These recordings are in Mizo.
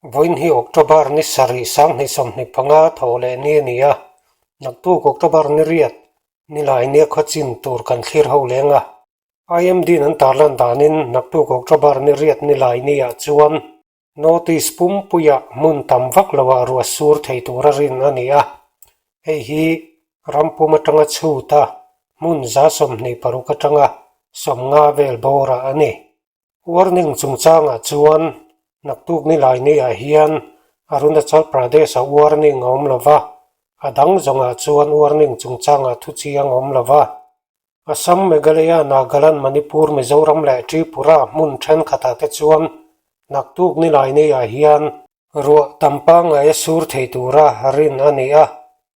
Vawiin hi October ni sarih 2025 thaw leh ni a ni a, naktuk October ni riat nilai nia khaw chin tur kan thlir ho leng a. IMD in an tarlan danin naktuk October ni riat nilai niah chuan Notice pumpuiah hmun tam vak loah ruah sur thei tura rin a ni a, hei hi ram pum atanga chhut a hmun 26 atanga 50 vel bawrah a ni. Warning chungchangah chuan naktuk nilai niah hian Arunachal Pradesh-a warning a awm lo va, a dang zawngah chuan warning chungchangah thu chiang a awm lo va. Assam, Meghalaya, Nagaland, Manipur, Mizoram leh Tripura hmun thenkhatah te chuan naktuk nilai niah hian ruah tam pangngai a sur thei tura rin a ni a,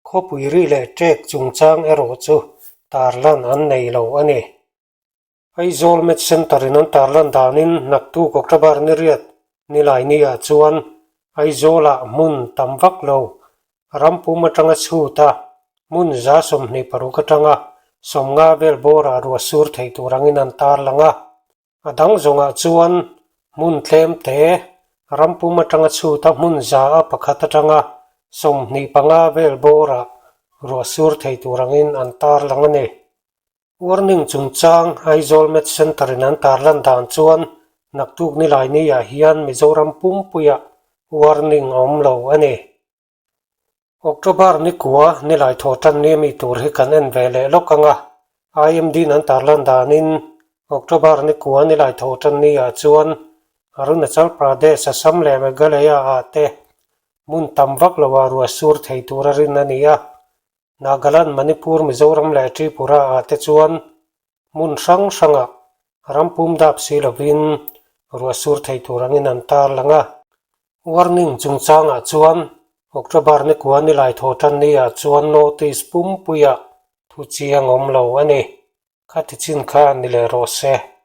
khawpui ri leh ṭek chungchang erawh chu tarlan an nei lo a ni. Aizawl Med Centre in an tarlan danin naktuk October ni riat nilai niah chuan Aizawlah hmun tam vak lo ram pum atanga chhut a, hmun 26 atanga 50 vel bawrah ruah sur thei tur angin an tarlang a. A dang zawngah chuan hmun tlem te ram pum atanga chhut a hmun 101 atanga 25 vel bawrah ruah sur thei tur angin an tarlang a ni. Warning chungchang Aizawl Med Centre in an tarlan dan chuan naktuk nilai niah hian Mizoram pumpuiah warning a awm lo a ni. October ni kua nilai thaw tan ni ami tur hi kan en ve leh lawk ang a, IMD in an tarlan danin October ni kua nilai thaw tan niah chuan Arunachal Pradesh, Assam leh Meghalaya ah te hmun tam vak loah ruah sur thei tura rin a ni a. Nagaland, Manipur, Mizoram leh Tripura ah te chuan hmun hrang hrangah ram pum dap si lovin ruah sur thei tur angin an tarlang a. Warning chungchangah chuan October ni kua nilai thaw tan ni ah chuan notice pumpuiah thu chiang awm lo a ni. Khati chin kha ni leh rawh se.